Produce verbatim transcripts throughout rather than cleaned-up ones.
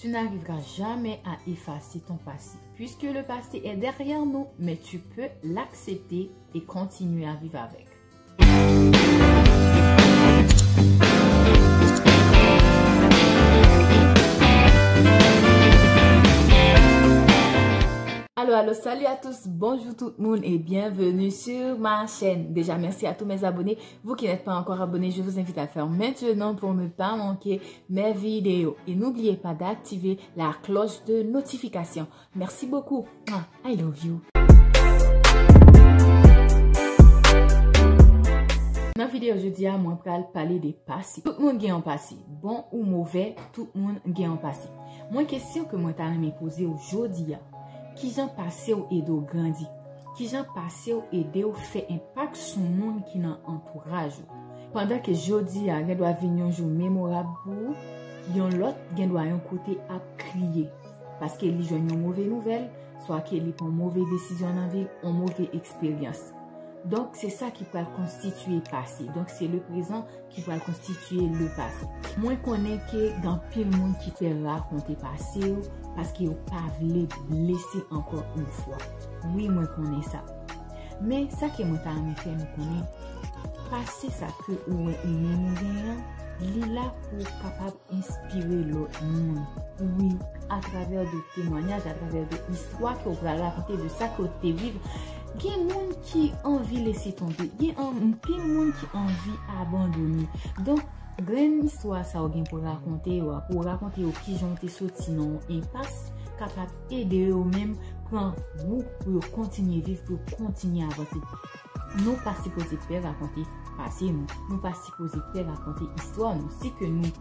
Tu n'arriveras jamais à effacer ton passé, puisque le passé est derrière nous, mais tu peux l'accepter et continuer à vivre avec. Allô, allô, salut à tous, bonjour tout le monde et bienvenue sur ma chaîne. Déjà, merci à tous mes abonnés. Vous qui n'êtes pas encore abonnés, je vous invite à le faire maintenant pour ne pas manquer mes vidéos. Et n'oubliez pas d'activer la cloche de notification. Merci beaucoup. Mwah. I love you. Nan videyo jodi a, mwen pral pale de pase. Tout moun gen yon pase. Bon ou move, tout moun gen yon pase. Mwen kesyon ke mwen ta renmen poze w jodi a, kijan pase w ede w grandi? Kijan pase w ede w fè enpak sou moun ki nan antouraj ou? Pandan ke jodi a gen dwa vin yon jou memorab pou ou, yon lòt gen dwa yon kote ap kriye. Paske li jwenn yon move nouvèl, swa ke li pran move desizyon nan vi l, yon move eksperyans. Donk, se sa ki pral konstitye pase. Donk, se le prezan ki pral konstitye le pase. Mwen konnen ke gen anpil moun ki pè rakonte pase yo, paske yo pa vle blese ankò yon fwa. Wi, mwen konnen sa. Men, sa ke mwen ta renmen fè nou konnen, pase sa ke ou wè ou menm ou genyen an, li la pou w kapab enspire lòt moun. Wi, atravè de temwanyaj, atravè de istwa ke w pral rakonte de sa ke w te viv, gen moun ki anvi lese tonbe, gen anpil moun ki anvi abandone. Donk, grenn istwa sa w gen pou rakonte yo a, pou w rakonte yo kijan w te soti nan yon enpas, kapab ede yo menm pran wout pou yo kontinye viv, pou yo kontinye avanse. Nou pa sipoze pè rakonte pase nou. Nou pa sipoze pè rakonte istwa nou. Si ke nou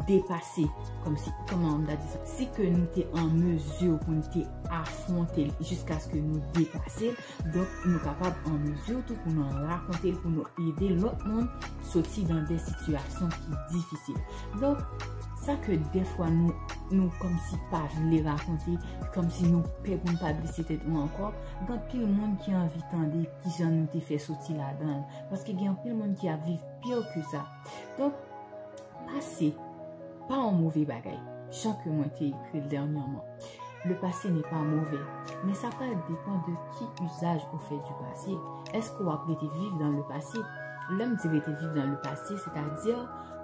depase, kòmsi, kòman m ta di sa, si ke nou te an mezi pou nou te afwonte l jiskaske nou depase l, donk nou kapab an mezi tou pou nou rakonte l, pou nou ede lòt moun soti nan de sitiyasyon ki difisil. Donk, sa ke dèfwa nou, nou kòmsi pa vle rakonte, kòmsi nou pè pou nou pa blese tèt nou ankò, gen anpil moun ki anvi tande kijan nou te fè soti ladan l. Paske gen anpil moun ki ap viv pire ke sa. Donk, pase pa yon move bagay, jan ke mwen te ekri l dènyèman. Le passé n'est pas mauvais, men sa pral depann de ki usage ou fait du passé. Èske w ap rete viv dans le passé? Lè m di rete viv dans le passé, sètadi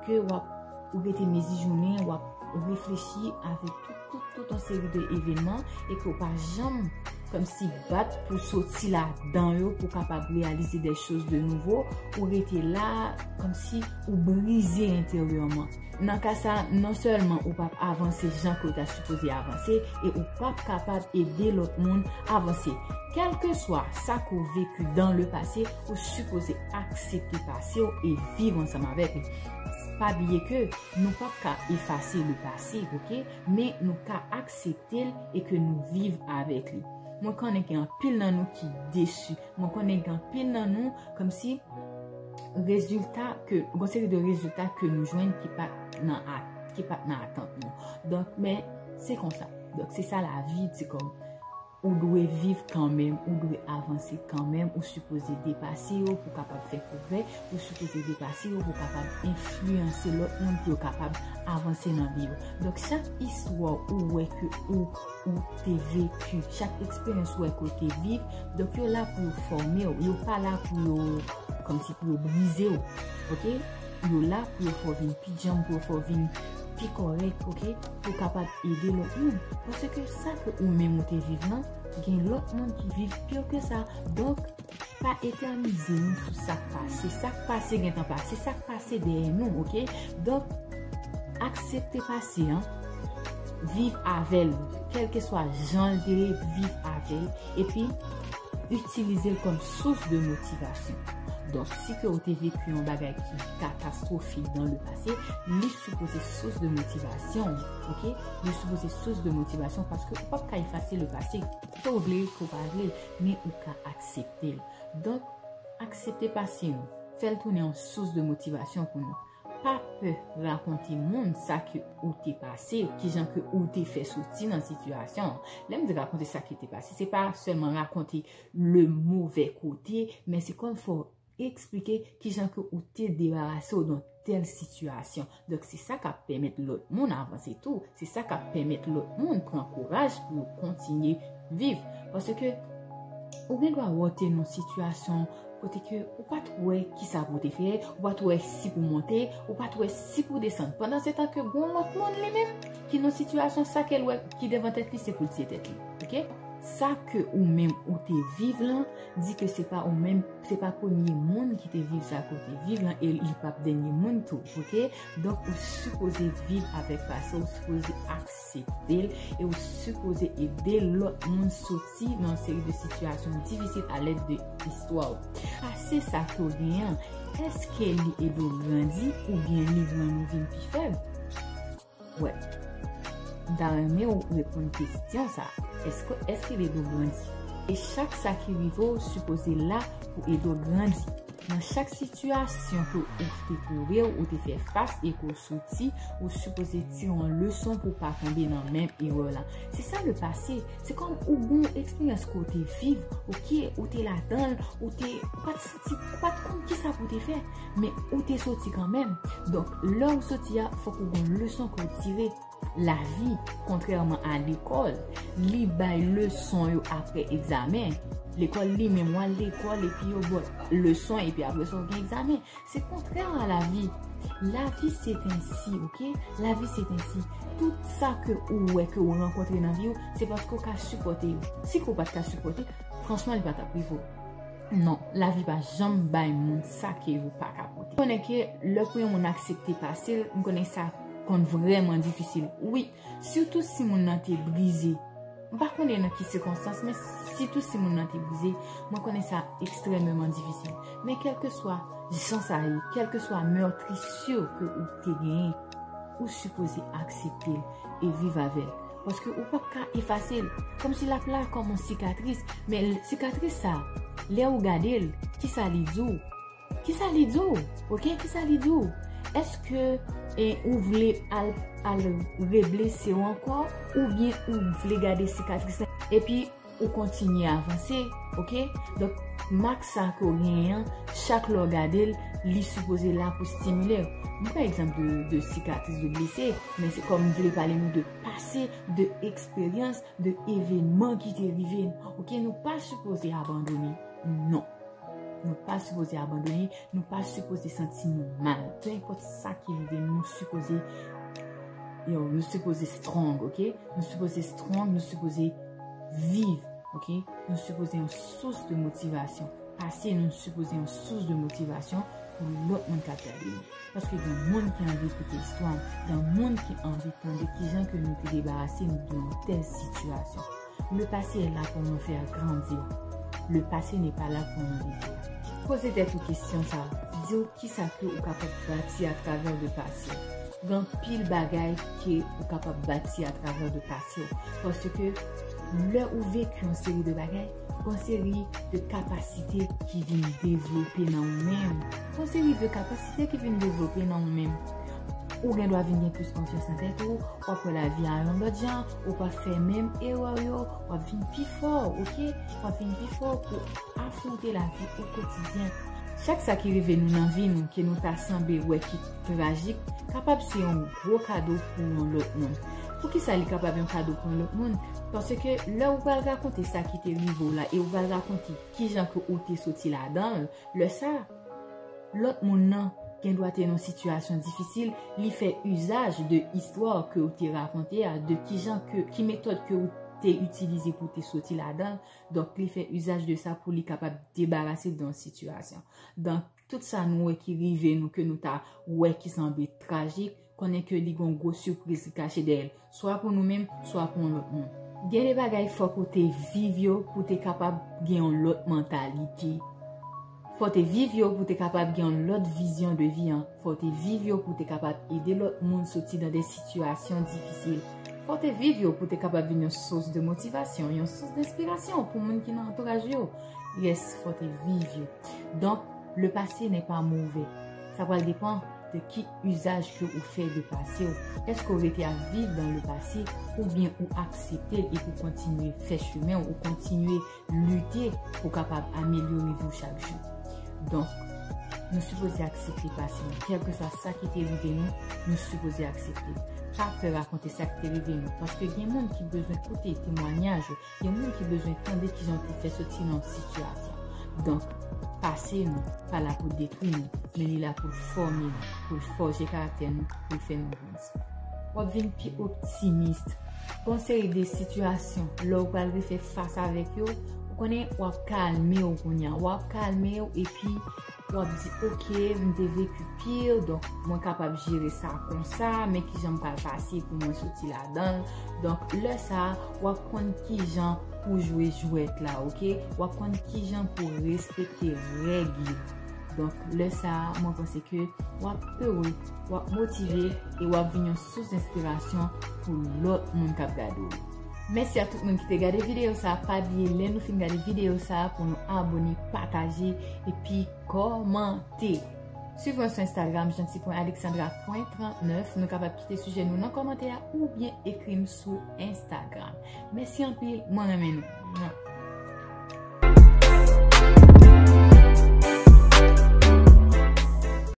ke w ap, ou rete mezi jounen, w ap reflechi avèk tout, tout, tout yon seri de evènman e ke w pa janm kòmsi bat pou soti ladan yo, pou kapab reyalize de choz de nouvo, ou rete la kòmsi ou brize enteryèman. Nan ka sa, non sèlman ou p ap avanse jan ke w ta sipoze avanse e ou p ap kapab ede lòt moun avanse. Kèlkeswa sa ke w veki dans le passé, ou sipoze aksepte pase w e viv ansanm avèk li. Pa bliye ke nou p ap ka efase le passé, oke? Men nou ka aksepte l e ke nou viv avèk li. Mwen konnen gen anpil nan nou ki desi. Mwen konnen gen anpil nan nou kòmsi rezilta ke, gon seri de rezilta ke nou jwenn ki pa t nan at-, ki pa t nan atant nou. Donk, men se konsa. Donk, se sa lavi, ti kòm. Ou dwe viv kanmenm, ou dwe avanse kanmenm, ou sipoze depase yo pou kapab fè pwogrè, ou sipoze depase yo pou kapab enfliyanse lòt moun pou yo kapab avanse nan vi yo. Donk, chak istwa ou wè ke ou, ou te veki, chak eksperyans ou wè ke ou te viv, donk yo la pou yo fòme w, yo pa la pou yo, kòmsi pou yo brize w, oke? Yo la pou yo fè w vin pi djanm, pou yo fè w vin pi kòrèk, oke? Pou kapab ede lòt moun. Paske sa ke ou menm ou te viv lan, gen lòt moun ki viv pire ke sa. Donk, pa etènize nou sou sa k pase. Sa k pase gentan pase. Sa k pase dèyè nou, oke? Donk, aksepte pase an, viv avè l, kèlkeswa jan l te ye, viv avè l, epi itilize l kòm sous de motivasyon. Donk, si ke ou te veki yon bagay ki katastwofik dans le passé, li sipoze sous de motivasyon, oke? Li sipoze sous de motivasyon paske ou p ap ka efase le passé, ke ou vle, ke ou pa vle, men ou ka aksepte l. Donk, aksepte pase nou. Fè l tounen yon sous de motivasyon pou nou. Pa pè rakonte moun sa ke ou te pase, kijan ke ou te fè soti nan sitiyasyon an. Lè m di rakonte sa ki te pase, se pa sèlman rakonte le move kote, men se kòm fò eksplike kijan ke ou te debarase w de yon tèl sitiyasyon. Donk, se sa k ap pèmèt lòt moun avanse tou. Se sa k ap pèmèt lòt moun pran kouraj pou yo kontinye viv. Paske ou gen dwa wè w te nan sitiyasyon kote ke ou pa t wè kisa pou w te fè, ou pa t wè si pou w monte, ou pa t wè si pou w desann. Pandansetan ke gon lòt moun li menm ki nan sitiyasyon sa ke l wè ki devan tèt li, se pou l tiye tèt li. Oke? Sa ke ou menm ou te viv lan, di ke se pa ou menm, se pa premye moun ki te viv sa ke w te viv lan, e li p ap dènye moun tou, oke? Donk, ou sipoze viv avèk pase, ou sipoze aksepte l, e ou sipoze ede lòt moun soti nan yon seri de sitiyasyon difisil alèd de istwa w. Pase sa ke w genyen an, èske li ede w grandi oubyen li rann ou vin pi fèb? Wè. M ta renmen w reponn kesyon sa. Èske, èske l ede w grandi? E chak sa ki rive w sipoze la pou ede w grandi. Nan chak sitiyasyon ke ou te twouve w, ou te fè fas e ke w soti, ou sipoze tire yon leson pou w pa tonbe nan menm erè la. Se sa le pase. Se kòm ou gon eksperyans ke w te viv, oke, ou te ladan l, ou te, ou pa t santi, ou pa t konn kisa pou w te fè, men ou te soti kanmenm. Donk, lè w soti a, fòk ou gon leson ke w tire. Lavi, kontrèman a lekòl, li bay leson yo apre egzamen. Lekòl li menm, w al lekòl epi yo ba w leson epi apre sa w gen egzamen. Se kontrè a lavi. Lavi se ensi, oke? Lavi se ensi. Tout sa ke ou wè ke ou rankontre nan vi w, se paske w ka sipòte yo. Si ke w pa t ka sipòte, franchman, li pa t ap rive w. Non, lavi pa janm bay moun sa ke yo pa ka pote. M konnen ke lè pou yon moun aksepte pase l, m konnen sa konn vrèman difisil. Wi, sitou si moun nan te brize. M pa konnen nan ki sikonstans, men sitou si moun nan te brize, mwen konnen sa ekstrèmeman difisil. Men kèlkeswa jan sa ye, kèlkeswa meurtrissure ke ou te genyen, ou sipoze aksepte l e viv avè l. Paske ou p ap ka efase l. Kòmsi l ap la kòm yon sikatris. Men l- sikatris sa, lè ou gade l, kisa li di w? Kisa li di w? Oke, kisa li di w? Èske e, ou vle al, al reblese w ankò? Oubyen ou vle gade sikatris la? Epi, ou kontinye avanse, oke? Donk, mak sa ke w genyen an, chak lè w gade l, li sipoze la pou stimile w. M pran egzanp de, de sikatris, de blese, men se kòm m vle pale nou de pase, de eksperyans, de evenman ki te rive n, oke? Nou pa sipoze abandone, non. Nou pa sipoze abandone, nou pa sipoze santi nou mal. Pe enpòt sa ki rive n, nou sipoze, yo, nou sipoze strong, oke? Nou sipoze strong, nou sipoze viv, oke? Nou sipoze yon sous de motivasyon. Pase nou sipoze yon sous de motivasyon pou lòt moun k ap gade nou. Paske gen moun ki anvi koute istwa n, gen moun ki anvi tande kijan ke nou te debarase nou de yon tèl sitiyasyon. Le passé est là pour nous faire grandir. Le passé n'est pas là pour nous détruire. Poze tèt ou kesyon sa, di w kisa ke ou kapab bati atravè le passé. Gen anpil bagay ke ou kapab bati atravè le passé w. Paske lè ou veki yon seri de bagay, gen yon seri de kapasite ki vin devlope nan ou menm. Gen yon seri de kapasite ki vin devlope nan ou menm. Ou gen dwa vin gen plis konfyans nan tèt ou, w ap wè lavi a yon lòt jan, ou p ap fè menm erè yo, w ap vin pi fò, oke? W ap vin pi fò pou afwonte lavi o kotidyen. Chak sa ki rive nou nan vi nou, ke nou ta sanble wè ki trajik, kapab se yon gwo kado pou yon lòt moun. Poukisa li kapab yon kado pou yon lòt moun? Paske lè ou pral rakonte sa ki te rive w la e ou pral rakonte kijan ke ou te soti ladan l, lè sa, lòt moun nan gen dwa te nan yon sitiyasyon difisil, li fè izaj de istwa ke ou te rakonte a, de kijan ke, ki metòd ke ou te itilize pou te soti ladan l. Donk, li fè izaj de sa pou li kapab debarase l de yon sitiyasyon. Donk, tout sa nou wè ki rive nou, ke nou ta wè ki sanble trajik, konnen ke li gon gwo sipriz ki kache dèyè l, swa pou nou menm, swa pou yon lòt moun. Gen de bagay fòk ou te viv yo pou te kapab gen yon lòt mantalite. Fò w te viv yo pou te kapab gen yon lòt vizyon de vi an. Fò w te viv yo pou te kapab ede lòt moun soti nan de sitiyasyon difisil. Fò w te viv yo pou te kapab vin yon sous de motivasyon, yon sous de enspirasyon pou moun ki nan antouraj yo. Yes, fò w te viv yo. Donk, le passé n'est pas mauvais. Sa pral depann de ki izaj ke ou fè de pase w. Èske ou rete ap viv dans le passé oubyen ou aksepte l epi ou kontinye fè chemen w, ou kontinye lite pou kapab amelyore vi w chak jou? Donk, Nou sipoze aksepte pase nou. Kèlkeswa sa ki te rive nou, nou sipoze aksepte. Pa pè rakonte sa ki te rive nou. Paske gen moun ki bezwen koute temwanyaj ou. Gen moun ki bezwen tande kijan w te fè soti nan yon sitiyasyon. Donk, pase nou pa la pou detwi nou, men li la pou l fòme nou, pou l fòje karaktè nou, pou l fè nou grandi. W ap vin pi optimis. Gon seri de sitiyasyon, lè w pral refè fas avèk yo, ou konnen w ap kalme w kounye a. W ap kalme w epi w ap di, "Ok, m te veki pir, donk mwen kapab jere sa konsa, men kijan m pral pase pou mwen soti ladan l." Donk, lè sa a, w ap konn kijan pou jwe jwèt la, ok? W ap konn kijan pou respekte règ yo. Donk, lè sa a, mwen panse ke w ap ere, w ap motive e w ap vin yon sous enspirasyon pou lòt moun k ap gade w. Mèsi a tout moun ki te gade videyo sa a. Pa bliye, lè nou fin gade videyo sa a, pou nou abone, pataje, epi kòmante. Swiv mwen sou Instagram, janti pwen alexandra pwen trannèf. Nou kapab kite sijè nou nan kòmantè a oubyen ekri m sou Instagram. Mèsi anpil, mwen renmen nou.